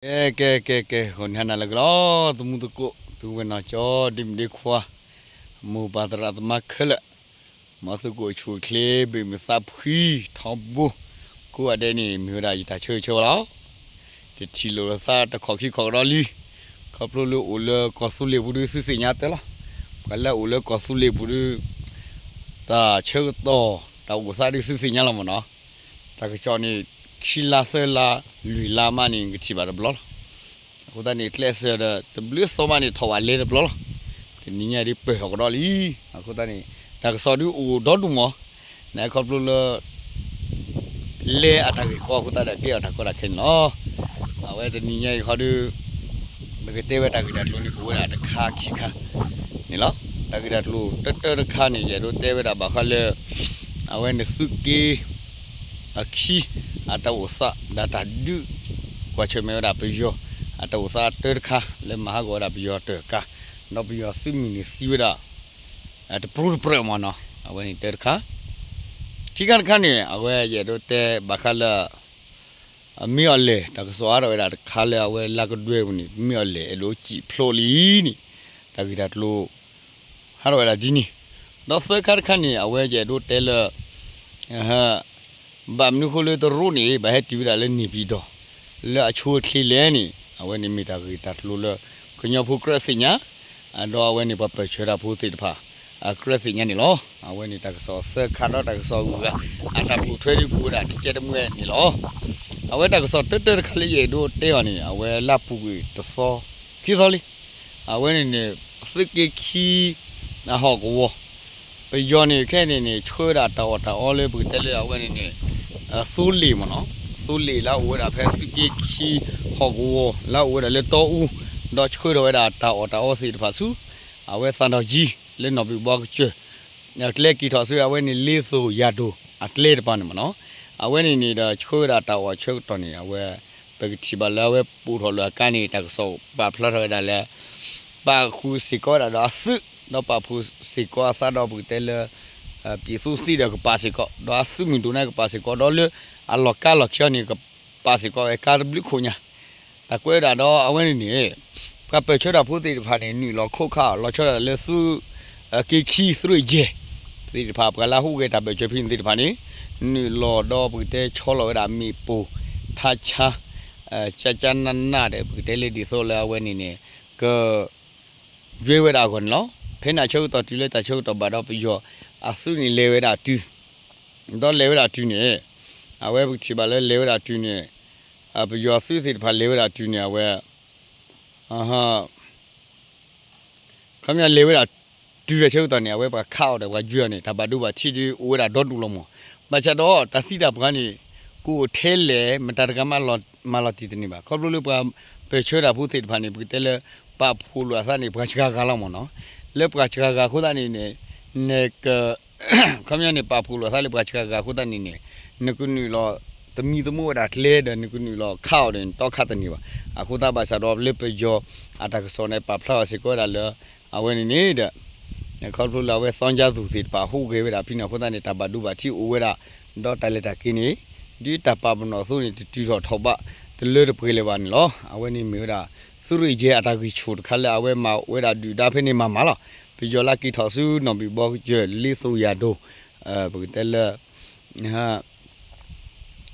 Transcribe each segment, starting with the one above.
ကဲ ကဲ ကဲ ကဲ ဂီၤနံၤဟါနၤလၢအဂ့ၤလီၤ သမူသကိး သုဝဲၢ်နီၢ်ကၠီ ဒ့မုၣ်ဒ့ခွါ မိၢ်ပၢ်သရၣ်သမါခဲလၢာ်, မ်သုကအိၣ်ဆူၣ်အိၣ်ချ့ ဘၣ်မုာ်သးဖှံ ထီဘိ ကိးဂၤဒဲးန့ၣ် မ့ၢ်ဝဲဒၣ်ယတၢ်ဆၢဂ့ၤဆၢဝါလီၤ. တထံၣ်လိာ်သးတခီၣ်ခံခီၣ်ကဒီးလံ, ခီဖျိလၢအိၣ်လၢကီၢ်သူလ့ၤပူၤဒုးသုသ့ၣ်ညါတၢ်လီၤ. ပှၤလၢအအိၣ်လၢကီၢ်သူလ့ၤပူၤဒုး တၢ်ဆၢကတီၢ် တၢ်အိၣ်သးဒုးသုသ့ၣ်ညါလီၤမ့ၢ်နီၤ. တၢ်ကစီၣ်န့ၣ် ခံလါသၢလါ လွံၢ်လါမးန့ၣ် ကထံၣ်ဘၣ်တဘျီလီၤ. အဃိသတးန့ၣ် ကျဲးစၢးဒီး တဘျုးသီမးန့ၣ် ထီၣ်ဘၣ်လဲၤတဘျီလီၤ. တနံၤညါဒ်ပၢၢ်ထီၣ်ကဒီးလံ. အဃိသတးန့ၣ် တၢ်ကစီၣ်ဒုးအိၣ်ဒီဒူၣ်မး, နခီဖျိလၢ လဲၤအတၢ်ဂ့ၢ်ကီအဃိသတးဒီး ကဲအီၤတၢ်ကီတၢ်ခဲန့ၣ်လီၤ. အဝဲတနံၤညါအံၤဃီဒုး ပကတဲဝဲတၢ်ဂ့ၢ်တၢ်ကျိၤန့ၣ်အိၣ်ဝဲဒၣ်တခါခံခါန့ၣ်လီၤ. တၢ်ဂ့ၢ်တၢ်ကျိၤတၢတၢတခါန့ၣ် ယအဲၣ်ဒိးတဲဝဲဒၣ်ဘၣ်ဃးလၢ အဝဲန့ၣ်သုးက့ အခံ အတၢ်အိၣ်သး ဒီးတၢ်ဒုး ကွၢ်ဆၢၣ်မဲာ်ဝဲဒၣ်ပယီၤ အတၢ်အိၣ်သးတၢတခါ လၢမၤဟးဂီၤဝဲဒၣ်ပယီၤတၢ်ကါ ဒီးပယီၤသုးမုၢ်န့ၣ်သံဝဲဒၣ် တပြူတပြၢးမ့ၢ်နီၤ. အဝဲန့ၣ်တၢတခါ ခံခါတခါန့ၣ် အဝဲယအဲၣ်ဒိးတဲဘၣ်ဃးလၢ မ့ၢ်အီၤလဲၣ် တၢ်ကစီၣ်ဟးထီၣ်ဝဲဒၣ်တခါလၢအဝဲလါကဒွဲပူၤန့ၣ် မ့ၢ်အီၤလဲၣ် အဲၣ်ဒိးစံၣ်ဖျိးလံန့ၣ် တၢ်ဂ့ၢ်တၢ်ကျိၤ ဟးထီၣ်ဝဲဒၣ်ဒ်န့ၣ်, ဒီးသၢခါတခါန့ၣ် အဝဲယအဲၣ်ဒိးတဲလၢ ဘၣ်မနုၤဃိလၢတရူးန့ၣ် ဘၣ်ဟဲတုၤဝဲဒၣ်လၢန့ၣ်ပၠံၣ်တီၣ် လၢအဆိအချ့လဲၣ်န့ၣ် အဝဲန့ၣ်မ့ၢ်တၢ်ဂ့ၢ်တၢ်ကျိၤလၢ ကညီဖိကြၢးသ့ၣ်ညါ ဒီးအဝဲန့ၣ်ပှၤပၢၢ်ဆၢတၢ်ဖိသ့ၣ်တဖၣ် အကြၢးသ့ၣ်ညါန့ၣ်လီၤ. အဝဲန့ၣ်တၢ်ကစီၣ်သၢခါဒီးတၢ်ကစီၣ်ဂုၤဂၤ အတၢ်ပိာ်ထွဲဒုးပူၤဝဲဒၣ်တကဲတမှဲန့ၣ်လီၤ. အဝဲတၢ်ကစီၣ်တၢတၢတခါလၢယအဲၣ်ဒိးတဲအီၤန့ၣ် အဝဲလါပူၤကွံာ်တသီ ခံသီလံ. အဝဲန့ၣ်န့ၣ် သုးက့ခံ အဟီၣ်ကဝီၤ ပယီၤန့ၣ်ခဲအံၤန့ၣ်န့ၣ် ဆှၢဝဲဒၣ်တၢ်အီၣ်တၢ်အီလၢပကတဲလၢအဝဲန့ၣ်န့ၣ် သိလ့ၣ်မ့ၢ်နီၤ, သိလ့ၣ်လၢအအိၣ်ဝဲဒၣ်ဖဲသုးက့ခံ ဟီၣ်ကဝီၤလၢအအိၣ်ဝဲဒၣ်လၢတီအူ ဒီးဆှၢထီၣ်ဝဲဒၣ်တၢ်အီၣ်တၢ်အီသ့ၣ်တဖၣ်ဆူ အဝဲသးဒီၣ်ကၠံ လၢနီၢ်ဘံၣ်ဘီကစၢၢ် ကျဲက့ၤထီၣ်ဆူအဝဲန့ၣ် လ့သိၣ်ယၤဒိၣ်အကျဲတပၤန့ၣ်မ့ၢ်နီၤ, အဝဲန့ၣ်န့ၣ်ဒီးဆှၢဝဲဒၣ်တၢ်အီၣ်ဆၢကတီၢ်န့ၣ် အဝဲ ပကထံၣ်ဘၣ်လၢအဝဲပိာ်ထီၣ်လိာ်အကါန့ၣ် တၢ်ကစီၣ်ပာ်ဖျါထီၣ်ဝဲဒၣ်လၢ ပာ်ဃုာ်စ့ၢ်ကီးဝဲဒၣ်ဒီးအသုး ဒီးပာ်ဖှိၣ်စ့ၢ်ကီးအသးဒီးပကတဲလၢ ပြည်သူ့စစ်ဒီးကပာ်စ့ၢ်ကီး ဒီးအသုးမုၢ်ဒိၣ်န့ၣ်ကပာ်စ့ၢ်ကီး ဒီးလၢအလီၢ်ကါလီၢ်ခံအီၤန့ၣ် ကပာ်စ့ၢ်ကီးဝဲကါတဘျုးခိၣ်ညါ တၢ်ကွဲးဝဲဒၣ်ဒီးအဝဲန့ၣ်န့ၣ် ပှၤပၢၢ်ဆၢတၢ်ဖိသ့ၣ်တဖၣ်န့ၣ် နုာ်လီၤခိးခးအီၤ လီၤဆီဒၣ်တၢ်လၢသုး က့ခံသုးရ့ၣ်ယဲၢ် သ့ၣ်တဖၣ် ပှၤလၢအဟူးဂဲၤတၢ်ဘၢၣ်စၢၤဖဲန့ၣ်သ့ၣ်တဖၣ်န့ၣ် နုာ်လီၤဒီးပကတဲဆီလီၤဝဲဒၣ်မ့ၣ်ပိၢ် ထါဆါ ကၠၢ်ကၠၢ်နးနးဒီး ပကတဲလၢဒ်သိးလၢအဝဲန့ၣ်န့ၣ် က ယွဲဝဲဒၣ်အဂီၢ်န့ၣ်လီၤ. ဖဲန့ၣ်အဆၢကတီၢ်တုၤလၢတၢ်ဆၢကတီၢ်ဘၣ်ဒီးပယီၤအသုးန့ၣ်လဲၤဝဲဒၣ်တုၤ ဒီးလဲၤဝဲဒၣ်တုၤန့ၣ် အဝဲပကထံၣ်ဘၣ်လၢလဲၤဝဲဒၣ်တုၤန့ၣ် ပယီၤသုးသ့ၣ်တဖၣ်လဲၤဝဲဒၣ်တုၤန့ၣ် အဝဲ ခီပညီလဲၤဝဲဒၣ်တုၤအဆၢကတီၢ်န့ၣ် အဝဲပှၤခးအီၤဒီးပှၤယွဲအီၤန့ၣ် တၢ်ဘၣ်ဒိဘၣ်ထံးဒုးအိၣ်ဝဲဒၣ်ဒီဒူၣ်လီၤမး, ဘၣ်ဆၣ်ဒီးတၢ်သံတၢ်ပှၢ်န့ၣ် ကအိၣ်ထဲလဲၣ် မတၤတဂၤမးလီၤတံၢ်တန့ၢ်ဘၣ်. ခီဖျိလၢပှၤပၢၢ်ဆၢတၢ်ဖိသ့ၣ်တဖၣ်န့ၣ် ပကတဲလၢ ပာ်ဖှိၣ်လိာ်အသးန့ၣ် ပှၤစှၤဂၤလီၤမးနီၤ, လၢပှၤစှၤဂၤအဃိသတးန့ၣ်န့ၣ် နက ခီပညီန့ၣ် ပာ်ဖှိၣ်လိာ်အသးလၢပှၤစှၤဂၤအဃိသတးန့ၣ်န့ၣ် နကနုာ်လီၤသမံသမိးဝဲဒၣ်ကျဲဒီး နကနုာ်လီၤခးအီၤဒီး နတီခးတန့ၢ်ဘၣ်. အဃိသတးဘၣ်ဆၣ်ဒီးလၢပယီၤအတၢ်ကစီၣ်န့ၣ် ပာ်ဖျါအီၤစ့ၢ်ကီးဝဲဒၣ်လၢ အဝဲန့ၣ်န့ၣ်ဒီး ခီဖျိလၢအဝဲသီကၠၢ်သူၣ်သ့ၣ်တဖၣ်ဟူးဂဲၤဝဲဒၣ်ဖဲန့ၣ်အဃိသတးန့ၣ် တၢ်ဘၣ်ဒိဘၣ်ထံးအိၣ်ဝဲဒၣ် ဒီးတၢ်လဲၤတၢ်က့ၤန့ၣ် ဒ်တၢ်ပာ်ပနီၣ်အသိးန့ၣ် တတုၤထီၣ်ထီၣ်ဘးတလၢတပှဲၤလၢၤဘၣ်န့ၣ်လီၤ. အဝဲန့ၣ်မ့ၢ်ဝဲဒၣ် သုးရ့ၣ်ယဲၢ်အတၢ်ဂံၢ်ဆူၣ်တခါလၢအဝဲမၤဝဲဒၣ်ဒုၣ်ဒါဖဲန့ၣ်မၤမၤလီၤ. ပယီၤလၢက့ၤထီၣ်ဆူနီၢ်ဘံၣ်ဘီကစၢၢ် လ့သိၣ်ယၤဒိၣ် ပကတဲလၢ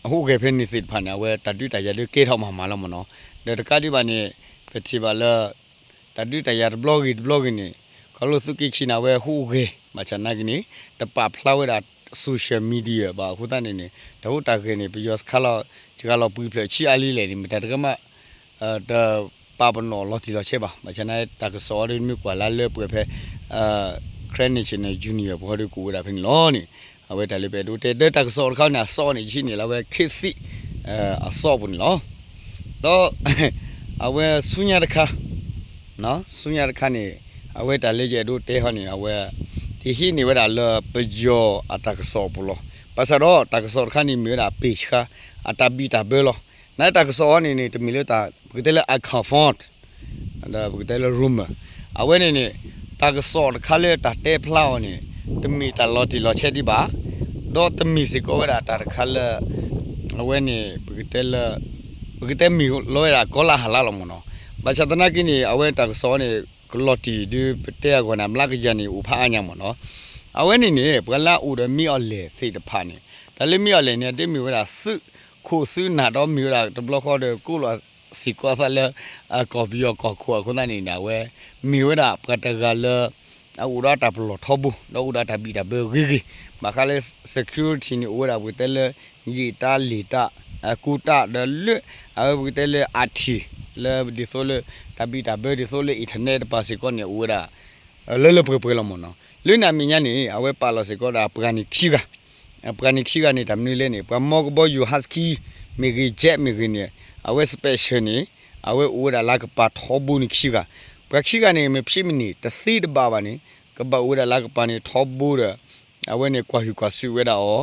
အဟူးဂဲၤဖဲန့ၣ်သ့ၣ်တဖၣ်န့ၣ် အဝဲတၢ်ဒုးတၢ်ယၤဒုးကဲထီၣ်မၤမၤလီၤမးနီၤ. ဒီးတကးဒံးဘၣ်န့ၣ် ပထံၣ်ဘၣ်လၢ တၢ်ဒုးတၢ်ယၤတဘျီဂ့ၤတဘျီဂ့ၤန့ၣ် ခီဖျိသုးက့ခံန့ၣ် အဝဲဟူးဂဲၤ ဘၣ်ဆၣ်နာ်က့န့ၣ် တပာ်ဖျါဝဲဒၣ် social media ဘၣ်အဃိသတးန့ၣ်န့ၣ် တၢ်ဟူးတၢ်ဂဲၤန့ၣ် ပယီၤစခါလီၤ စှၤလီၤပှဲၤဖျၢၣ်ဆံးအါလံလဲၣ်န့ၣ် မတၤတဂၤမး တပာ်ပနီၣ်လီၤတံၢ်လီၤဆဲးဘၣ်. ဘၣ်ဆၣ်နာ်က့ တၢ်ကစီၣ်အီၤဒ်မ့ၢ်ကွၢ်လၢလၢပှဲၤဖဲ Karen National Union ပှၤဟီဒုးကအိၣ်ဝဲဒၣ်ဖဲန့ၣ်လီၤန့ၣ် အဝဲတၢ်လၢပအဲၣ်ဒိးတဲ ဒီးတၢ်ကစီၣ်တခါန့ၣ် အစီန့ၣ် ယဟံးန့ၢ်လၢအဝဲ ခေတ်သစ် အစီပူၤန့ၣ်လီၤ. ဒီး အဝဲဆူညါတခါ ဆူညါတခါန့ၣ် အဝဲတၢ်လၢယအဲၣ်ဒိးတဲဟီန့ၣ် အဝဲ ယဟံးန့ၢ်ဝဲဒၣ်လၢပယီၤအတၢ်ကစီၣ်အပူၤလီၤ. ဘၣ်ဆၣ်ဒီးတၢ်ကစီၣ်တခါန့ၣ် မ့ၢ်ဝဲဒၣ်ပ့ၢ်ဆှါ အတၢ်ဘံၣ်တၢ်ဘၢလီၤ. နာ်က့တၢ်ကစီၣ်အီၤန့ၣ်န့ၣ် တမ့ၢ်လၢတၢ် ပကတဲလၢ အ confirm ဒီးပကတဲလၢ rumor အဝဲန့ၣ်န့ၣ် တၢ်ကစီၣ်တခါလၢတၢ်တဲဖျါအီၤန့ၣ် တမ့ၢ်တၢ်လီၤတံၢ်လီၤဆဲးဒံးဘၣ်, ဒီးတမ့ၢ်စ့ၢ်ကီးဝဲဒၣ်တၢ်တခါလၢ အဝဲန့ၣ် ပကတဲလၢ ပကတဲမ့ၢ်လီၤဝဲဒၣ်ကီလၢဟးလၢလီၤမ့ၢ်နီၤ. ဘၣ်ဆၣ်သနာ်က့န့ၣ် အဝဲတၢ်ကစီၣ်န့ၣ် ကလီၤတံၢ်ဒုးပတဲအဂီၢ်န့ၣ် မျးကယၤန့ၣ် အိၣ်ဖးအါညါမ့ၢ်နီၤ. အဝဲန့ၣ်န့ၣ် ပှၤလၢအအိၣ်ဒီးမ့ၢ်အီၣ်လဲၢ်သ့ၣ်တဖၣ်န့ၣ် တၢ်လၢမ့ၢ်အီၣ်လဲၢ်န့ၣ် အဒ်မ့ၢ်ဝဲဒၣ်သုးခိၣ်သုးနၢ်ဒီးမ့ၢ်ဝဲဒၣ်တဘျီဃီဒီး ကိးလီၤစ့ၢ်ကီးအသးလၢ ကီၢ်ပယီၤကီၢ်ခိၣ်အဃိသတးန့ၣ်န့ၣ် အဝဲ မ့ၢ်ဝဲဒၣ်ပှၤတဂၤလၢ အအိၣ်ဒီးတၢ်ပလီၢ်ထီဘိ ဒီးအိၣ်ဒီးတၢ်ဘံၣ်တၢ်ဘၢဂ့ၤဂ့ၤ, ဘၣ်ဃးလၢ security န့ၣ် အိၣ်ဝဲဒၣ်ပကတဲလၢ ယံာ်တၢ်လံာ်တၢ် ကူတၢ်ဒီးလၢ အဝဲပကတဲလၢ IT လၢဒ်သိးလၢ တၢ်ဘံၣ်တၢ်ဘၢဒ်သိးလၢ internet တပၤစ့ၢ်ကီးန့ၣ် အိၣ်ဝဲဒၣ် လၢလၢပှဲၤပှဲၤလီၤမ့ၢ်နီၤ. လၢန့ၣ်အမဲာ်ညါန့ၣ် အဝဲပာ်လီၤစ့ၢ်ကီးဒီးပှၤန့ၣ်ခံဂၤ ပှၤန့ၣ်ခံဂၤန့ၣ် တၢ်မနုၤလဲၣ်န့ၣ် ပှၤမီကဘီယူၤ Husky မ့ၢ်ဂ့ၤ Jet မ့ၢ်ဂ့ၤန့ၣ် အဝဲ special န့ၣ် အဝဲအိၣ်ဝဲဒၣ်လၢကပၤထီဘိန့ၣ်ခံဂၤ, ပှၤခံဂၤန့ၣ် မ့ၢ်ဖဲမ့ၢ်န့ၣ် တသ့တဘၣ်ဘၣ်န့ၣ် ကဘၣ်အိၣ်ဝဲဒၣ်လၢကပၤန့ၣ်ထီဘိဒီး အဝဲန့ၣ်ကွၢ်ဟုၣ်ကွၢ်စူၣ်ဝဲဒၣ်အီၤ,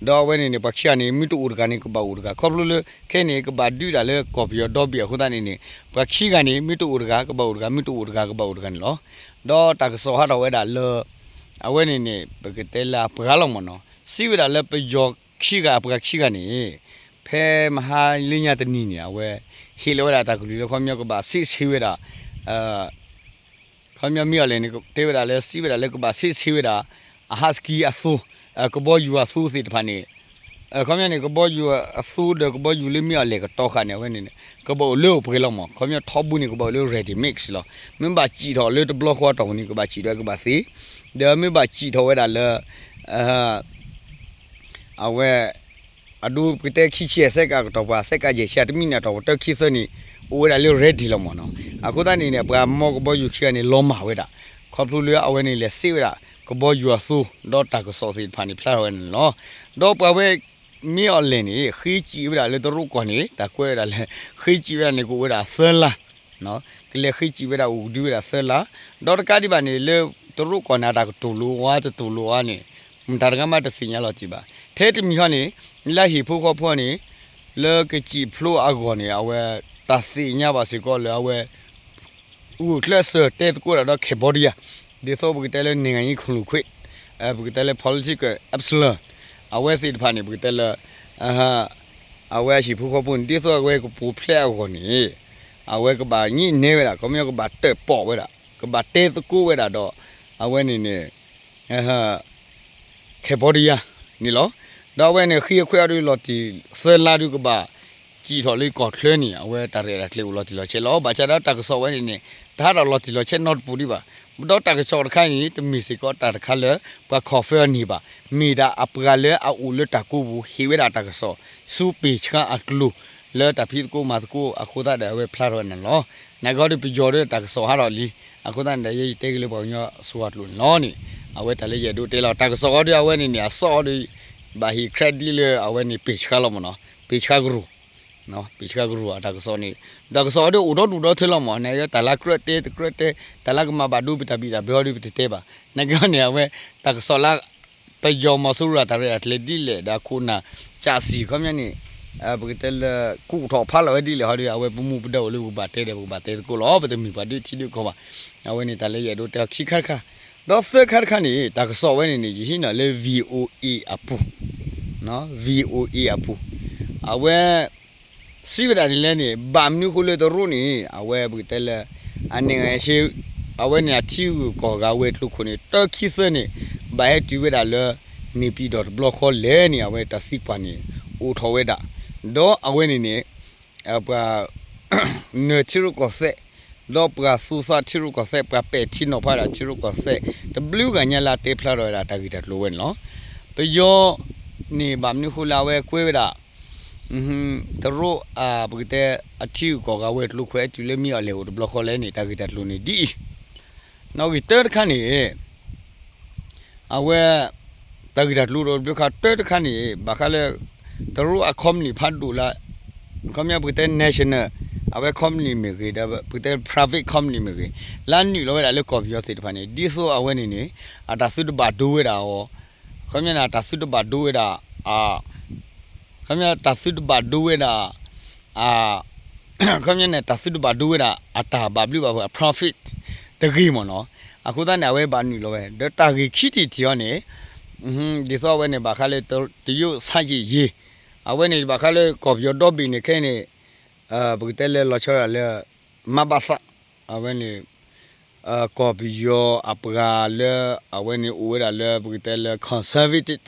ဒီးအဝဲန့ၣ်န့ၣ် ပှၤခံဂၤန့ၣ် မ့ၢ်တအိၣ်တဂၤန့ၣ် ကဘၣ်အိၣ်တဂၤ ခီဖျိလၢ ခဲအံၤန့ၣ် ကဘၣ်ဒုးဒၣ်လၢကီၢ်ပယီၤဒီဘ့ၣ်အဃိသတးန့ၣ်န့ၣ် ပှၤခံဂၤန့ၣ် မ့ၢ်တအိၣ်တဂၤ ကဘၣ်အိၣ်တဂၤ မ့ၢ်တအိၣ်တဂၤ ကဘၣ်အိၣ်တဂၤန့ၣ်လီၤ. ဒီးတၢ်ကစီၣ်ဟးထီၣ်ဝဲဒၣ်လၢ အဝဲန့ၣ်န့ၣ် ပကတဲလၢအပှၤလီၤမ့ၢ်နီၤ စံးဝဲဒၣ်လၢပယီၤခံဂၤအပှၤခံဂၤန့ၣ် ဖဲမဟါလၢညါတနံၤန့ၣ် အဝဲ ဟ့ၣ်လီၤဝဲဒၣ်တၢ်ကလုၢ်လၢခီပညီကဘၣ်စ့းဆ့ဝဲဒၣ် ခီပညီမ့ၢ်အီၣ်လဲၣ်န့ၣ် တဲဝဲဒၣ်လၢစံးဝဲဒၣ်လၢကဘၣ်စ့းဆ့ဝဲဒၣ် အ Husky အသိ ကဘီယူၤအသိသ့ၣ်တဖၣ်န့ၣ် ခီပညီန့ၣ်ကဘီယူၤအသိဒီးကဘီယူၤလၢမ့ၢ်အီၣ်လဲၣ်ကတီၤဃာ်န့ၣ် အဝဲန့ၣ်န့ၣ် ကဘၣ်အိၣ်လၢအိၣ်ပှဲၤလီၤမ့ၢ် ခီပညီထီဘိန့ၣ် ကဘၣ်အိၣ်လၢ ready mix လီၤ. မ့ၢ်ဘၣ်စံၣ်ထီၣ်လၢတဘျီဃီတီၢ်ပူၤန့ၣ် ကဘၣ်စံၣ်ထီၣ်ကဘၣ်သ့ ဒီးမ့ၢ်ဘၣ်စံၣ်ထီၣ်ဝဲဒၣ်လၢ အဝဲ အဒိပကတဲခံဆံအစဲးကးကတီၢ်ပှၤ စဲးကးယဲၢ်ဆံတမံၣ်န့ၣ် အတီၢ်ပတၢခံသၢန့ၣ် အိၣ်ဝဲဒၣ်လၢ ready လီၤမ့ၢ်နီၤ. အဃိသတးန့ၣ်န့ၣ် ပှၤမီကဘီယူၤခံဂၤန့ၣ် လီၤမၢ်ဝဲဒၣ် ခီဖျိလၢအဝဲန့ၣ်လဲၤစ့းဝဲဒၣ် ကဘီယူၤအသိ ဒီးတၢ်ကစီၣ်သ့ၣ်တဖၣ်န့ၣ် ဖျါထီၣ်ဝဲန့ၣ်လီၤ. ဒီးပှၤဝဲ မ့ၢ်အီၣ်လဲၣ်န့ၣ် ဃ့စံၣ်ဝဲဒၣ်လၢတရူးကီၢ်န့ၣ် တၢ်ကွဲးဝဲဒၣ်လၢ ဃ့စံၣ်ဝဲဒၣ်န့ၣ် ကအိၣ်ဝဲဒၣ်သၢလါ ကလဲၤဃ့စံၣ်ဝဲဒၣ်အိၣ်ကဒုဝဲဒၣ်သၢလါ, ဒီးတကးဒံးဘၣ်န့ၣ် လၢတရူးကီၢ်န့ၣ် တၢ်ကတိၤလိာ်အါတတိၤလိာ်အါန့ၣ် မတၤတဂၤမးတသ့ၣ်ညါလီၤတံၢ်ဘၣ်. ထဲတမံၤဃီန့ၣ် လၢဟံၣ်ဖိဃီဖိန့ၣ် လၢကစံၣ်ဖျိအဂီၢ်န့ၣ် အဝဲတၢ်သ့ၣ်ညါဘၣ်စ့ၢ်ကီးလၢအဝဲ ဂုာ်ကျဲးစၢးတဲသကိးတၢ်ဒီး Cambodia ဒ်သိးပကတဲလၢ နိုင်ငံရေးခိုလှုံခွင့် ပကတဲလၢ political asylum အဝဲသ့ၣ်တဖၣ်န့ၣ် ပကတဲလၢ အဝဲအဟံၣ်ဖိဃီဖိန့ၣ် ဒ်သိးအဝဲကပူၤဖျဲးအဂီၢ်န့ၣ် အဝဲကဘၣ်ညံးနဲဝဲဒၣ် ခီပညီကဘၣ်တၢၣ်ပီၣ်ဝဲဒၣ် ကဘၣ်တဲသကိးဝဲဒၣ်ဒီး အဝဲန့ၣ်န့ၣ် Cambodia န့ၣ်လီၤ. ဒီးအဝဲန့ၣ်ဃ့အခွဲးအီၤဒုးလီၤတံၢ်သၢလါဒုးကဘၣ် စံၣ်ထီၣ်လၢကီၢ်ချၢန့ၣ် အဝဲတၢ်ရဲၣ်တၢ်ကျဲၤအိၣ်လီၤတံၢ်လီၤဆဲးလီၤ. ဘၣ်ဆၣ်ဒီးတၢ်ကစီၣ်ဝဲန့ၣ်န့ၣ် တဟးထီၣ်လီၤတံၢ်လီၤဆဲးနီတပူၤဒံးဘၣ်. ဒီးတၢ်ကစီၣ်တခါန့ၣ် တမ့ၢ်စ့ၢ်ကီးတၢ်တခါလၢ ပှၤ confirm န့ၢ်ဘၣ်. မ့ၢ်ဒၣ်အပှၤလၢအအိၣ်လၢတၢ်ကိးပူၤ ဟ့ၣ်ဝဲဒၣ်တၢ်ကစီၣ် ဆူပ့ၢ်ဆှါအကျိၤ လၢတၢ်ဖံးသကိးမၤသကိးအဃိသတးဒီး အဝဲဖျါထီၣ်ဝဲန့ၣ်လီၤ. နာ်က့ဟီဒုးပယီၤဒီးတၢ်ကစီၣ်ဟးထီၣ်လံ အဃိသတးန့ၣ်ဒီး ယဲယတဲက့ၤလၢပှၤကညီစှၤကျိၤန့ၣ်လီၤန့ၣ် အဝဲတၢ်လၢယအဲၣ်ဒိးတဲလီၤ တၢ်ကစီၣ်ဟီဒုးအဝဲန့ၣ်န့ၣ် အစီၣ်ဟီဒုး ဘၣ်ဟ့ၣ် credit လၢအဝဲန့ၣ် ပ့ၢ်ဆှါလီၤမ့ၢ်နီၤ ပ့ၢ်ဆှါကရူၢ် ပ့ၢ်ဆှါကရူၢ်အတၢ်ကစီၣ်န့ၣ် တၢ်ကစီၣ်ဟီဒုးအိၣ်ဒီဒူၣ်ဒီထၢလီၤမ့ၢ် နာ်က့တၢ်လၢကြၢးတဲတကြၢးတဲ တၢ်လၢကမၤဘၣ်ဒိပတၢ်ဘံၣ်တၢ်ဘၢဟီဒုးပတတဲဘၣ် နာ်က့ဟီန့ၣ် အဝဲ တၢ်ကစီၣ်လၢ ပယီၤမီၤစိရိၤအတၢ်ရဲၣ်တၢ်ကျဲၤဒ်လဲၣ်ဒီးအခိၣ်နၢ် ကၠးစံၣ်ခီပညီန့ၣ် ပကတဲလၢ ကူၣ်ထီၣ်ဖးလီၤဝဲဒ်လဲၣ်ဟီဒုး အဝဲပမူပဒါအိၣ်လၢပကဘၣ်တဲဒီးပကဘၣ်တဲသကိးလီၤ ပတမ့ၢ်ပှၤဒုးထံဒုးကီၢ်ဘၣ်. အဝဲန့ၣ်တၢ်လၢယအဲၣ်ဒိးတဲအီၤခံခါတခါ ဒီးသၢခါတခါန့ၣ် တၢ်ကစီၣ်ဝဲန့ၣ်န့ၣ် ယဟံးန့ၢ်လၢ VOA အပူၤ VOA အပူၤ အဝဲ စံးဝဲဒၣ်ဒ်လဲၣ်န့ၣ် ဘၣ်မနုၤဃိလၢတရူးန့ၣ် အဝဲပကတဲလၢ အန့ၣ် အဝဲန့ၣ်အထံဂုၤကီၢ်ဂၤဝဲၤကျိၤခိၣ်န့ၣ် တၢခံသၢန့ၣ် ဘၣ်ဟဲတုၤဝဲဒၣ်လၢ န့ၣ်ပံၤဒီးတဘျီဃီလဲၣ်န့ၣ် အဝဲတၢ်သံကွၢ်န့ၣ် အိၣ်ထီၣ်ဝဲဒၣ် ဒီးအဝဲန့ၣ်န့ၣ် ပှၤ နၢၤထံရူၢ်ကီၢ်သဲး ဒီးပှၤသူသးထံရူၢ်ကီၢ်သဲး ပှၤပဲာ်ထံနီၤဖးဒၣ်ထံရူၢ်ကီၢ်သဲး တဘျုးဂၤညါလၢအတဲဖျါထီၣ်ဝဲဒၣ်တၢ်ဂ့ၢ်တၢ်ကျိၤဝဲန့ၣ်လီၤ. ပယီၤန့ၣ် ဘၣ်မနုၤဃိလၢအဝဲကွဲဝဲဒၣ် တရူး ပကတဲ အထံဂုၤကီၢ်ဂၤဝဲၤကျိၤခိၣ် ဟဲတုၤလၢမ့ၢ်အီၣ်လဲၣ်အိၣ်တဘျီဃီလဲၣ်န့ၣ် တၢ်ဂ့ၢ်တၢ်ကျိၤန့ၣ်ဒ်အံၤ နီၣ်ဂံၢ်တၢတခါန့ၣ် အဝဲ တၢ်ဂ့ၢ်တၢ်ကျိၤဒီးတဘျုးခါ တၢတခါန့ၣ် ဘၣ်ဃးလၢ တရူးအ company ဖးဒိၣ်လၢ ခီပညီပကတဲ national အဝဲ company မ့ၢ်ဂ့ၤ ဒီးပကတဲ private company မ့ၢ်ဂ့ၤ လၢအနုာ်လီၤဝဲဒၣ်လၢကီၢ်ပယီၤသ့ၣ်တဖၣ်န့ၣ် ဒ်သိးအဝဲန့ၣ်န့ၣ် အတၢ်သုတဘၣ်ဒိဝဲဒၣ်အီၤ ခီပညီန့ၣ် တၢ်သုတဘၣ်ဒိဝဲဒၣ် ခီပညီတၢ်သုတဘၣ်ဒိဝဲဒၣ် ခီပညီန့ၣ် တၢ်သုတဘၣ်ဒိဝဲဒၣ် အတၢ်ဘၣ်ဘျုးဘၣ်ဖှိၣ် အ profit တဂ့ၤမ့ၢ်နီၤ. အဃိသတးန့ၣ် အဝဲဘၣ်နုာ်လီၤဝဲ ဒီးတၢ်ဂ့ၢ်ခံထံၣ်တထံၣ်အီၤန့ၣ် ဒ်သိးအဝဲန့ၣ် ဘၣ်ဃးလၢ တရုတ်ဆန့်ကျင်ရေး အဝဲန့ၣ် ဘၣ်ဃးလၢကီၢ်ပယီၤဒီဘ့ၣ်န့ၣ် ခဲအံၤန့ၣ် ပကတဲလၢလီၤဆီဒၣ်တၢ်လၢ မၤဘၣ်သး အဝဲန့ၣ် ကီၢ်ပယီၤအပှၤလၢ အဝဲန့ၣ်အိၣ်ဝဲဒၣ်လၢပကတဲလၢ conservative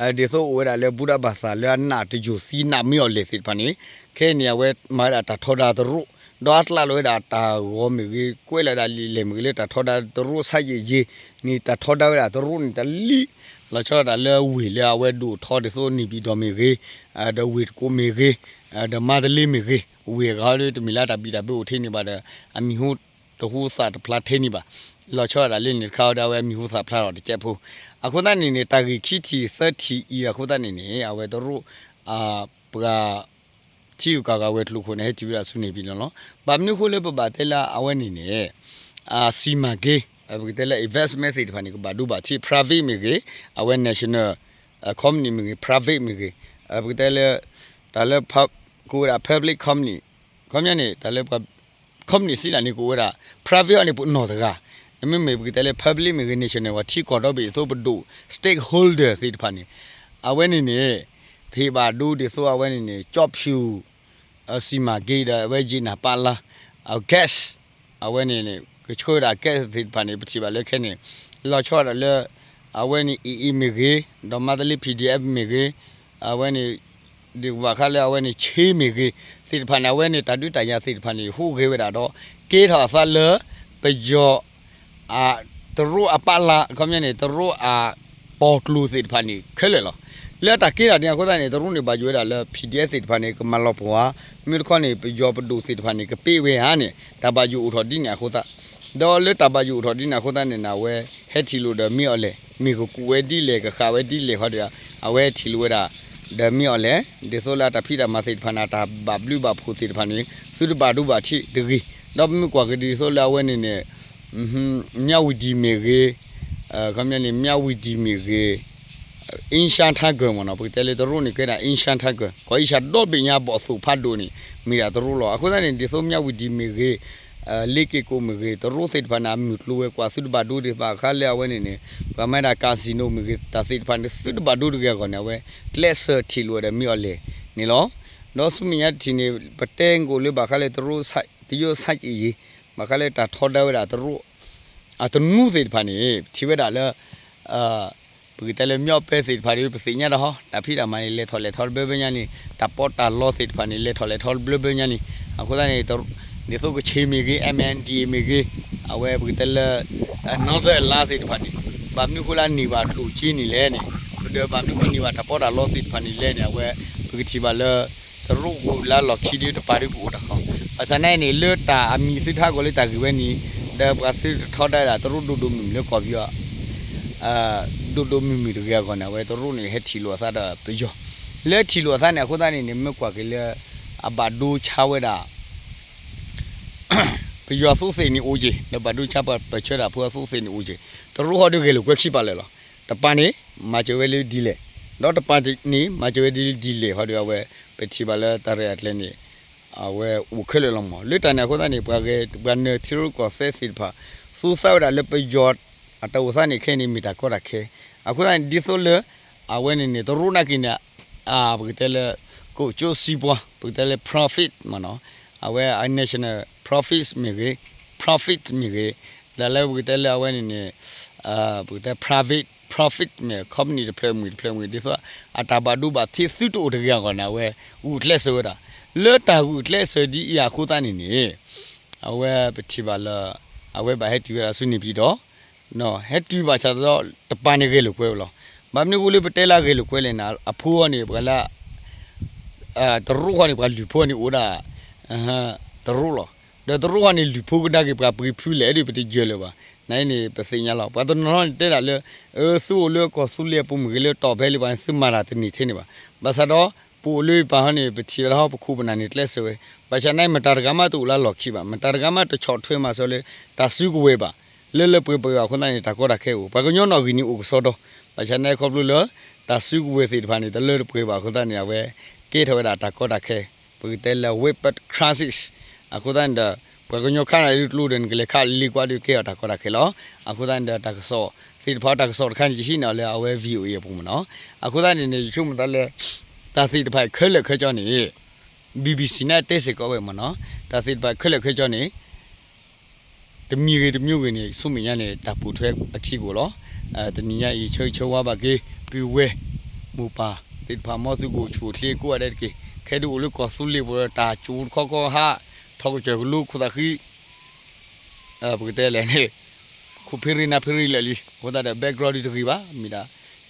ဒ်သိးအိၣ်ဝဲဒၣ်လၢ ဗုဒ္ဓဘာသာ လၢအနးတယိာ်သံနးမ့ၢ်အီၤလဲၣ်သ့ၣ်တဖၣ်န့ၣ် ခဲအံၤန့ၣ် အဝဲမၤဝဲဒၣ်တၢ်ထီဒါတရူး ဒီးအကျးလီၤဝဲဒၣ်တၢ်ဂီၤမ့ၢ်ဂ့ၤ ကွဲးလီၤဝဲဒၣ်လံာ်လဲၢ်မ့ၢ်ဂ့ၤ လၢတၢ်ထီဒါတရူးဆါယံာ်ယံာ်န့ၣ် တၢ်ထီဒါဝဲဒၣ်တရူးန့ၣ်တလံ လီၤဆီဒၣ်တၢ်လၢဝ့ၢ်လၢအဝဲဒိၣ်ထီဒ်သိး နေပြည်တော် မ့ၢ်ဂ့ၤ ဒီးဝ့ၢ်တကူးမ့ၢ်ဂ့ၤ ဒီးမါတလ့မ့ၢ်ဂ့ၤ ဝ့ၢ်အဂၤဒီးတမ့ၢ်လၢတၢ်ဘံၣ်တၢ်ဘၢအိၣ်ထဲန့ၣ်ဘၣ်ဒီး အမံၤဟူတဟူသးတဖျါထဲန့ၣ်ဘၣ်. လီၤဆီဒၣ်တၢ်လၢန့ၣ်တခါဒီး အဝဲအမံၤဟူသးဖျါထီၣ်တကဲးဖိ အဃိသတးန့ၣ်န့ၣ် တၢ်ဂ့ၢ်ခံထံၣ်သၢထံၣ်အံၤအဃိသတးန့ၣ်န့ၣ် အဝဲတရူး ပှၤ ထံဂုၤကီၢ်ဂၤဝဲၤကျိၤခိၣ်န့ၣ် ဟဲတုၤဝဲဒၣ်ဆူ နေပြည်တော် လီၤ. ဘၣ်မနုၤအဃိလၢပဘၣ်တဲလၢအဝဲန့ၣ်န့ၣ် စီမံကိန်း ပကတဲလၢ investment သ့ၣ်တဖၣ်န့ၣ် ကဘၣ်ဒိဘၣ်ထံး private မ့ၢ်ဂ့ၤ အဝဲ national company မ့ၢ်ဂ့ၤ private မ့ၢ်ဂ့ၤ ပကတဲလၢ တၢ်လၢ ကဝဲဒၣ် public company ခီပညီန့ၣ် တၢ်လၢပှၤ company စံးဒၣ်န့ၣ် ကဝဲဒၣ် private အီၤန့ၣ် ပနီၢ်တဂၤ မ့မ့ၢ်ပကတဲလၢ public မ့ၢ်ဂ့ၤ national ပှၤထံကီၢ်ဒီဘ့ၣ်အသိးပဒိၣ် stakeholder သ့ၣ်တဖၣ်န့ၣ် အဝဲန့ၣ်န့ၣ် ဖံးဘၣ်ဒိဒ်သိးအဝဲန့ၣ်န့ၣ် ကၠီဖၠူၣ် စီမံကိန်း ဒီးအဝဲ ယ့ၣ်နၢ်ပၢလါ အ gas အဝဲန့ၣ်န့ၣ် ကဆှၢဝဲဒၣ် gas သ့ၣ်တဖၣ်န့ၣ် ပထံၣ်ဘၣ်လၢခဲန့ၣ် လီၤဆီဒၣ်တၢ်လၢ အဝဲန့ၣ် AA မ့ၢ်ဂ့ၤ ဒီးမါတလ့ PDF မ့ၢ်ဂ့ၤ အဝဲန့ၣ် ဒ်ဘၣ်ဃးလၢအဝဲန့ၣ် ဆ့မ့ၢ်ဂ့ၤ သ့ၣ်တဖၣ်န့ၣ် အဝဲန့ၣ် တၢ်ဒုးတၢ်ယၤသ့ၣ်တဖၣ်န့ၣ် ဟူးဂဲၤဝဲဒၣ်ဒီး ကဲထီၣ်အသးလၢ ပယီၤ တရူးအပာ်လၤ ခီပညီန့ၣ် တရူးအပီၣ်ကျိၤသ့ၣ်တဖၣ်န့ၣ် ခဲလၢာ်လီၤ. လၢတၢ်ကဲထီၣ်န့ၣ်အဃိသတးန့ၣ် တရူးန့ၣ် ဘၣ်ယိၣ်ဝဲဒၣ်လၢ PDF သ့ၣ်တဖၣ်န့ၣ် ကမၤလီၤပှီၢ်ဧါ, မ့ၢ်တခီန့ၣ် ပယီၤပဒိၣ်သ့ၣ်တဖၣ်န့ၣ် ကပ့းဝဲဧါန့ၣ် တၢ်ဘၣ်ယိၣ်အိၣ်ထီၣ်ဒ်န့ၣ်အဃိသတး, ဒီးလၢတၢ်ဘၣ်ယိၣ်အိၣ်ထီၣ်ဒ်န့ၣ်အဃိသတးန့ၣ် အဝဲဟဲထံၣ်လိာ်ဒီးမ့ၢ်အီၤလဲၣ်, မ့ၢ်ကကူးဝဲဒ်လဲၣ် ကဃာ်ဝဲဒ်လဲၣ်ခီဒီး အဝဲဟဲထံၣ်လိာ်ဝဲဒၣ် ဒီးမ့ၢ်အီၤလဲၣ်, ဒ်သိးလၢအတၢ်ဖံးတၢ်မၤသ့ၣ်တဖၣ်န့ၣ် အတၢ်ဘၣ်ဘျုးဘၣ်ဖှိၣ်သ့ၣ်တဖၣ်န့ၣ် သုတဘၣ်ဒိဘၣ်ထံးတဂ့ၤ, ဒီးပမ့ၢ်ကွၢ်က့ၤဒ်သိးလၢအဝဲန့ၣ်န့ၣ် မြဝတီ မ့ၢ်ဂ့ၤ, ခီပညီန့ၣ် မြဝတီ မ့ၢ်ဂ့ၤ, အ့ရှါထါကၢၢ်မ့ၢ်နီၤ, ပကတဲလၢတရူးန့ၣ် ကဲဒၣ်အ့ရှါထါကၢၢ်, ကီၢ်အ့ရှါဒီဘ့ၣ်ညါဘီၣ်သိၣ်ဖးဒိၣ်န့ၣ် မ့ၢ်ဒၣ်တရူးလီၤ. အဃိသတးန့ၣ် ဒ်သိး မြဝတီ မ့ၢ်ဂ့ၤ, လေးကေ့ကော် မ့ၢ်ဂ့ၤ, တရူးသ့ၣ်တဖၣ်န့ၣ် အမုၢ်ကျိၤဝဲၤကွာ်သုတဘၣ်ဒိသ့ၣ်တဖၣ် အခါလၢအဝဲန့ၣ်န့ၣ် ပှၤမၤဒၣ် casino မ့ၢ်ဂ့ၤ တၢ်သ့ၣ်တဖၣ်န့ၣ် သုတဘၣ်ဒိတဂ့ၤအဂီၢ်န့ၣ် အဝဲကျဲးစၢးထံၣ်လိာ်ဝဲဒီးမ့ၢ်အီၤလဲၣ်န့ၣ်လီၤ. ဒီးဆူမဲာ်ညါတထံၣ်န့ၣ် ပတဲကအိၣ်လၢဘၣ်ဃးလၢတရူး တရုတ်ဆန့်ကျင်ရေး ဘၣ်ဃးလၢတၢ်ထီဒါဝဲဒၣ်တရူး အတနူသ့ၣ်တဖၣ်န့ၣ် ပထံၣ်ဝဲဒၣ်လၢ ပကတဲလၢ မ့ၢ်အီၤပဲသ့ၣ်တဖၣ်ဒီး ပသ့ၣ်ညါတၢ်ဟီ တၢ်ဖံးတၢ်မၤန့ၣ် လဲၤထီၣ်လဲၤထီတဘျီဘျီညါန့ၣ် တၢ်ပီးတၢ်လီသ့ၣ်တဖၣ်န့ၣ် လဲၤထီၣ်လဲၤထီတဘျီဘျီညါန့ၣ် အဃိသတးန့ၣ် ဒ်သိးကချ့ၣ်မ့ၢ်ဂ့ၤ MNDAA မ့ၢ်ဂ့ၤ အဝဲပကတဲလၢ Northern Alliance သ့ၣ်တဖၣ်န့ၣ် ဘၣ်မနုၤအဃိလၢန့ၢ်ဘၣ်ကျိၣ်စ့န့ၣ်လဲၣ်န့ၣ် ဒီးဘၣ်မနုၤအဃိန့ၢ်ဘၣ်တၢ်ပီးတၢ်လီသ့ၣ်တဖၣ်န့ၣ်လဲၣ်န့ၣ် အဝဲ ပကထံၣ်ဘၣ်လၢ တရူးကအိၣ်လၢအလီၢ်ခံဒီးတပၤဒုကအိၣ်တၢ်ဃီ, ဘၣ်ဆၣ်သနာ်က့န့ၣ် လၢတၢ်အမံၤသုထါကီးလၢတၢ်ဂ့ၢ်ဝဲန့ၣ် ဒီးပှၤသုတထီဒါဒၣ်တရူးဒိၣ်ဒိၣ်မုၢ်မုၢ်လၢကီၢ်ပယီၤ ဒိၣ်ဒိၣ်မုၢ်မုၢ်တဂ့ၤအဂီၢ်န့ၣ် အဝဲတရူးန့ၣ် ဟဲထံၣ်လိာ်အသးဒီးပယီၤ လၢထံၣ်လိာ်အသးန့ၣ် အဃိသတးန့ၣ်န့ၣ် မ့ၢ်ကွၢ်က့ၤလၢ အဘၣ်ဒိဆါဝဲဒၣ် ပယီၤသုးသ့ၣ်န့ၣ်အိၣ်က့ၤ လၢဘၣ်ဒိဆါပၢၢ်ဆၢတၢ်ဖိအသုးသ့ၣ်န့ၣ်အိၣ်က့ၤ, တရူးဟီဒီးဂဲၤလိာ်ကွဲခံပာ်လၢာ်လီၤ. တပၤန့ၣ် မၤစၢၤဝဲလၢဒ်လဲၣ်, ဒီးတပၤန့ၣ် မၤစၢၤဝဲဒ်လဲၣ်ဟီဒီး အဝဲ ပထံၣ်ဘၣ်လၢတၢ်ရဲၣ်အကျဲၤန့ၣ် အဝဲအိၣ်ခဲလၢာ်လီၤမး. လၢတၢ်န့ၣ်အဃိသတးန့ၣ် ပှၤဂဲၤ ပှၤနၢၤထံရူၢ်ကီၢ်သဲးသ့ၣ်တဖၣ် သူသးဝဲဒၣ်လၢပယီၤအတၢ်အိၣ်သးန့ၣ် ခဲအံၤန့ၣ် မ့ၢ်တၢ်ကီတၢ်ခဲ, အဃိသတးန့ၣ် ဒ်သိးလၢ အဝဲန့ၣ်န့ၣ် တရူးနာ်က့ၤန့ၣ် ပကတဲလၢ ကိၣ်ကၠိစံးပှၤ ပကတဲလၢ profit မ့ၢ်နီၤ, အဝဲ national profit မ့ၢ်ဂ့ၤ, profit မ့ၢ်ဂ့ၤ, ဒီးလၢပကတဲလၢအဝဲန့ၣ်န့ၣ် ပကတဲ private profit မ့ၢ် company တဖျၢၣ်မ့ၢ်တဖျၢၣ်မ့ၢ် ဒ်သိး အတၢ်ဘၣ်ဒိဘၣ်ထံးသုတအိၣ်တဂ့ၤအဂီၢ်န့ၣ် အဝဲဂုာ်ကျဲးစၢးဝဲဒၣ်, လၢတၢ်ဂုာ်ကျဲးစၢးဒ်အံၤအဃိသတးန့ၣ်န့ၣ် အဝဲပထံၣ်ဘၣ်လၢ အဝဲဘၣ်ဟဲတုၤဝဲဒၣ်ဆူ နေပြည်တော် ဟဲတုၤဘၣ်ဆၣ်ဒီး တပၤန့ၣ်ဂဲၤလိာ်ကွဲဝဲလီၤ. ဘၣ်မနုၤအဃိလၢပတဲလၢအဂဲၤလိာ်ကွဲလဲၣ်န့ၣ် အဖိအီၤန့ၣ် ပှၤလၢ တရူးဃီန့ၣ် ပှၤလုၢ်ဖိန့ၣ်အိၣ်ဒၣ် တရူးလီၤ. ဒီးတရူးဃီန့ၣ် လုၢ်ဖိကဒါက့ၤပှၤပှ့ၤဖုလဲၣ်ဒီး ပတယၢၤလၢၤဘၣ်. နန့ၣ် ပသ့ၣ်ညါလီၤ. ပှၤတနီၤနီၤန့ၣ်တဲဒၣ်လၢ သုအိၣ်လၢကီၢ်သူလ့ၤအပူၤမ့ၢ်ဂ့ၤ လၢတီၢ်ဖဲလံၤပှၤန့ၣ် သုမၤတၢ်တန့ၢ်ထဲန့ၣ်ဘၣ်. ဘၣ်ဆၣ်ဒီး ပအိၣ်လၢပၢ်ဟီန့ၣ် ပထံၣ်ဝဲဒၣ်ဟီ ပခိၣ်ပနၢ်န့ၣ်ကျဲးစၢးဝဲ, ဘၣ်ဆၣ်န့ၣ် မတၤတဂၤမးတအိၣ်လၢလီၢ်ခံဘၣ်, မတၤတဂၤမးတဆီၣ်ထွဲမၤစၢၤလၢ တၢ်စုကဝဲၤဘၣ်. လၢလၢပှဲၤပှဲၤအဃိသတးန့ၣ် တၢ်ကီတၢ်ခဲအိၣ်, ပှၤကညီနီၣ်ဂံၢ်န့ၣ်အိၣ်ကစီဒီ, ဘၣ်ဆၣ်န့ၣ်ခီဖျိလၢ တၢ်စုကဝဲၤသ့ၣ်တဖၣ်န့ၣ် တလၢတပှဲၤဘၣ်အဃိသတးန့ၣ် အဝဲ ကဲထီၣ်ဝဲဒၣ်တၢ်ကီတၢ်ခဲ, ပကတဲလၢ weapon crisis အဃိသတးန့ၣ်ဒီး ပှၤကညီခါန့ၣ်လၢကျိဒီး နကလဲၤခးလံကွၢ်ဒီး ကဲထီၣ်တၢ်ကီတၢ်ခဲလီၤ. အဃိသတးန့ၣ်ဒီး တၢ်ကစီၣ်သ့ၣ်တဖၣ် တၢ်ကစီၣ်တခါန့ၣ် ယဟံးန့ၢ်အီၤလၢအဝဲ VOA အပူၤမ့ၢ်နီၤ. အဃိသတးန့ၣ်န့ၣ် ယဆိကမိၣ်သးလၢ တၢ်သ့ၣ်တဖၣ်ခဲလၢာ်ခဲဆ့န့ၣ် ဘံဘံစံန့ၣ်တဲစ့ၢ်ကီးဝဲမ့ၢ်နီၤ, တၢ်သ့ၣ်တဖၣ်ခဲလၢာ်ခဲဆ့န့ၣ် တမံၤဂ့ၤတမံၤဂ့ၤန့ၣ် ဆူမဲာ်ညါန့ၣ် တၢ်ပိာ်ထွဲအခံကအိၣ်လီၤ. တနံၤညါအံၤ ဆၢဂ့ၤဆၢဝါဘၣ်က့ၤ ပုၢ်ဝဲၢ် မိၢ်ပၢ်သ့ၣ်တဖၣ် မ်သုကအိၣ်ဆူၣ်အိၣ်ချ့ကိးဂၤဒဲးတက့ၢ်. ခဲဒုးအိၣ်လၢကီၢ်သူလ့ၤပူၤဒီး တၢ်ကၠိတခီခီဟး ထီၣ်ကစၢၢ်ကလိခိၣ်သးဃံ ပကတဲလဲၣ်န့ၣ် ခိၣ်ဖ့ရ့နၢ်ဖ့ရ့လၢာ်လံ. အဃိသတးဒီး background ဒ်တဂ့ၤဘၣ် မ့ၢ်ဒၣ်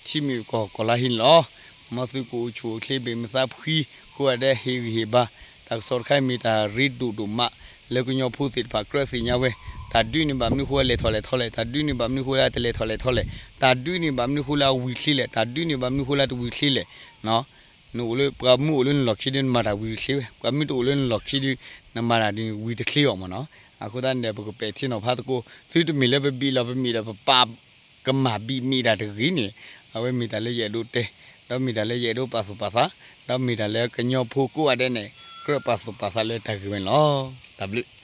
ထံမ့ၢ်ကီၢ်ကီၢ်လါဟံၣ်န့ၣ်လီၤ. မ်သုကအိၣ်ဆူၣ်အိၣ်ချ့ ဘ့ၣ်မုာ်သးဖှံ ကိးဂၤဒဲး ဟ့ၣ်ဂံၢ်ဟ့ၣ်ဘါ. တၢ်ကစီၣ်တခါအံၤမ့ၢ်တၢ်ရ့ဒိၣ်ဒိၣ်မး လၢကညီဖိသ့ၣ်တဖၣ်ကြၢးသ့ၣ်ညါဝဲ, တၢ်ဒုးန့ၣ်ဘၣ်မနုၤဃိလဲၤထီၣ်လဲၤထီလဲၣ်, တၢ်ဒုးန့ၣ်ဘၣ်မနုၤဃိလၢတလဲၤထီၣ်လဲၤထီလဲၣ်, တၢ်ဒုးန့ၣ်ဘၣ်မနုၤဃိလၢဝံၤချ့လဲၣ်, တၢ်ဒုးန့ၣ်ဘၣ်မနုၤဃိလၢတဝံၤချ့လဲၣ်. နအိၣ်လၢ ပှၤမ့ၢ်အိၣ်လၢနလီၢ်ခံဒုး နမၤတၢ်ဝံၤချ့ဝဲ, ပှၤမ့ၢ်တအိၣ်လၢနလီၢ်ခံဒုး နမၤတၢ်ဒုးဝံၤတချ့အီၤမ့ၢ်နီၤ. အဃိသတးန့ၣ်ဒီး ပကပဲာ်ထံနီၤဖးသကိး သုတမ့ၢ်လၢပဘံၣ်လီၤပမ့ၢ်ဒီး ပပာ်ကမၣ်ဘံၣ်မ့ၢ်တၢ်တဂ့ၤန့ၣ်, အဝဲမ့ၢ်တၢ်လၢယအဲၣ်ဒိးတဲ, ဒီးမ့ၢ်တၢ်လၢယအဲၣ်ဒိးပာ်သူၣ်ပာ်သး, ဒီးမ့ၢ်တၢ်လၢကညီဖိကိးဂၤဒဲးန့ၣ် ကြၢးပာ်သူၣ်ပာ်သးလၢတၢ်ဂ့ၢ်ဝဲန့ၣ်လီၤ. တၢ်ဘျုး